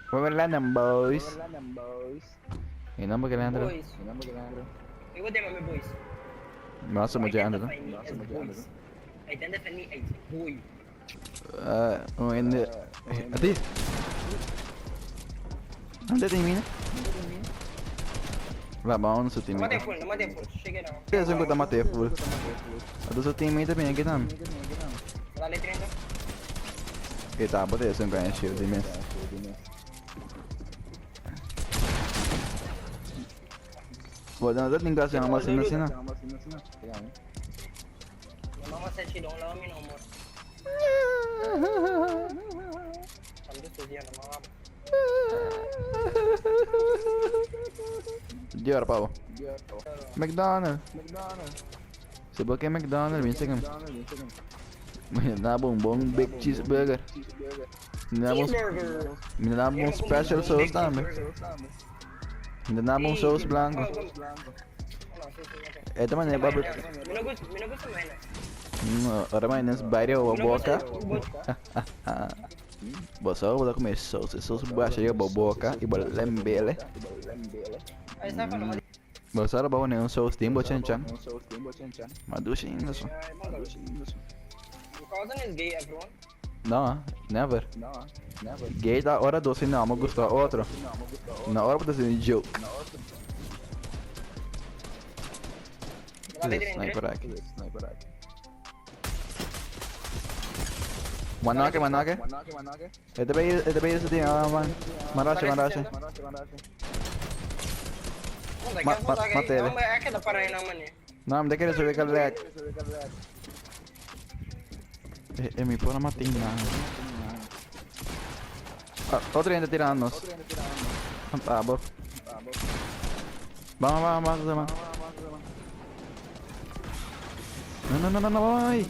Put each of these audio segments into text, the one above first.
Where we landing, boys? E nomber que Leandro? Boys. Ik wil met mijn boys. Maar ze moet je Identify anderen. me as boys. Identify me as boy. Oh, in de... Ati! Ande tem mina? Va, vamos su team. Mate full, mate full. Shake it out. Que es un cota mate full. Ado su team también aquí también. Dale 30. Que tá, botei esse um ganha shield imenso. Vou dar uma lingação, uma cena assim, não. Mama said she don't love me no more. I'm just busy on the mama. Dior, pavo. McDonald's. Se por que McDonald's, bien sé que me da bombón big cheeseburger. Me da un, Cheeseburger. me da un special sauce también. Me da un sauce blanco. Esta manera papi. Me no gusta, me no gusta maina. No, ahora mañana es baile o boca. Vos só vou comer sauce, sauce baixa aí, boca e bora lembele. Aí está falando. Vos só vou poner um sauce timbo chan chan. Mas ainda só. Cousin is gay, everyone. No, never. Gay da hora doce não, mas gostou outro. Na hora pode ser joke. Dale 30. Sniper aqui. One knock, one knock. Este bay ese tiene, man. Marache, marache. Mate ele. Não, é que dá para aí não, mano. Não, me quer subir com lag. Eh, mi pura matina. Ah, otro gente tirándonos. Ah, bo. Vamos, vamos, vamos, vamos. No, no, no, no, no, voy.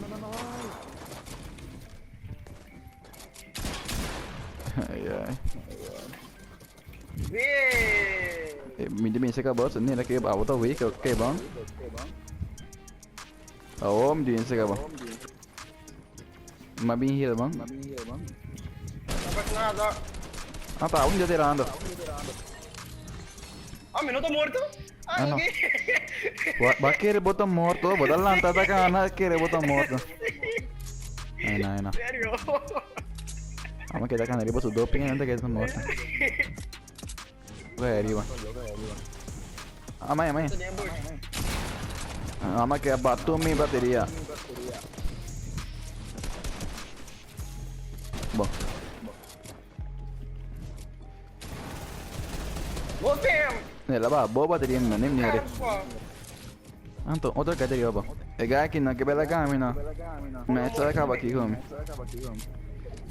Ai, ai. Vê. Mi mi se acabou, nem aqui, ah, bota weak, ok, bom. Oh, mi se acabou. Mas bem here, bom. Não passa nada. Ah, tá, um dia tirando. Ah, me não tô morto. Ah, Ah, não. ok. Va a querer botão morto, bota lantada cana, querer botão morto. Ai, não, ai, não. Sério? Vamos quedar cana, ele su doping antes que esté morto. Vai arriba. Ah, mãe, mãe. Tô dentro, morto. Vamos que bateu minha bateria. Bom. Você! Ela va, boa bateria, não, nem me Cara, pô. Anto, outra bateria, bom. É aqui não, que bela câmera. Me está acaba aqui comigo.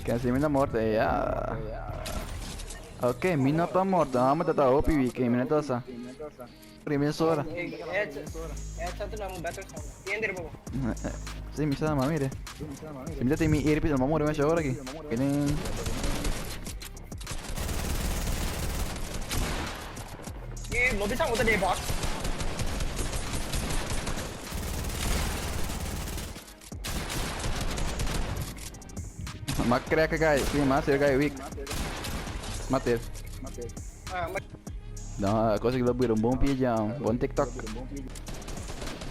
Que assim me dá morte, ya. Ok, mi no está morta, vamos a tratar OPV, que mi no está esa. Primeira hora. É, tanto não, better sound. Entende, pô? Sí, me llama, mire. Si me mi earpiece, vamos a morir media hora aquí. Tienen. E não bisa outra de bot. Más crea que cae, sí, más cerca de Vic. Mate. Ah, mas No, cosa que lo un bom pijão, bom TikTok.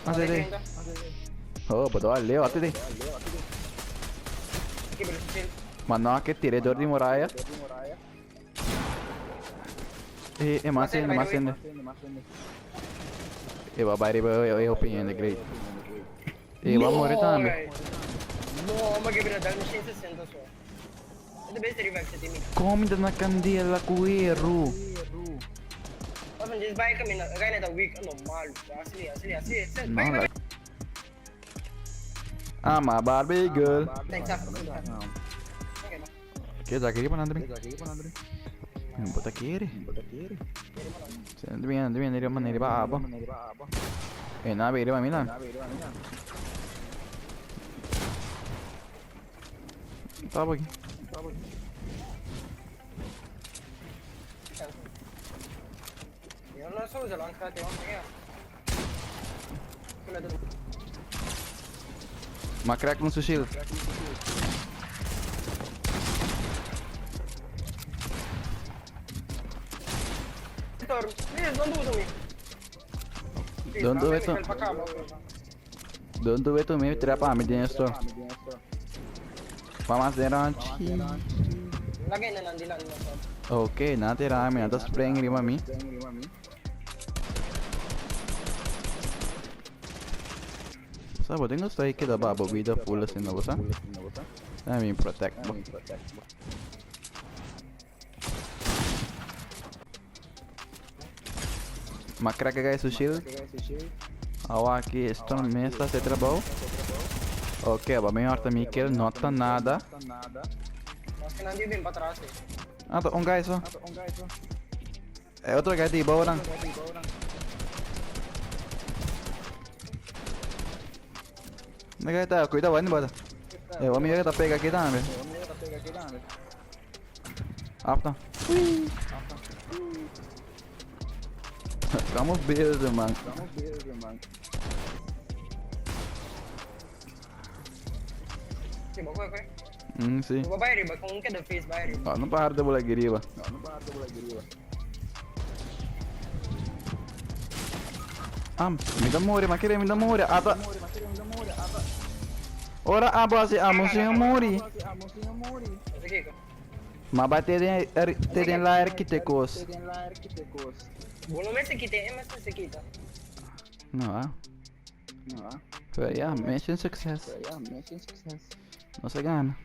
Ah, sí, sí. Oh, pues todo leo, ate. Aqui, Brasil. Mano, que tiré dor de muralla. Más sende, más sende. Va a ir, opinión de great. Va a morir também. Não, mas que Brasil, não tinha 60 só. É best revive você tem me. Come na candela com erro. Mas this bike I mean, again the week normal. Asli, asli, asli. No, la... Ah, ma Barbie girl. Thanks, Okay, Que tá aqui para André? Bota aqui. André, André, André, maneira baba. Na beira ba mina. Tava aqui. Eu não sou o lança tem um Ma crack no sushi. storm. Please, don't do to me. Please, Don't do laat it to- me pa kaba. Don't do it to me, tira pa mi den storm. Pa mas den ranchi. Lagay na lang dilan na storm. Ok, nan tira mi, nan ta spring riba mi. Sa bo tin gusto ay keda ba bo bida full asina bo sa? Let me protect bo. Ma crack guy su shield. Awa aki Storm mes ta haci trabou. Ok, ba mi horta mi kill no ta nada. Ah, ta un guy so. E otro guy ta ibou nan. Ne guy ta, cuidado, wani bota. E o mi ta pega aki tambe. Afta. Estamos bezig, man. Si. Ah, no para de bola aqui riba. Ah, mi ta muri, ma kere mi ta muri. Ata. Ora abo hasi amo sin muri. Ma bai te den er, te den la er kite kos. No, ah. Pero ya, mission success. No se gana.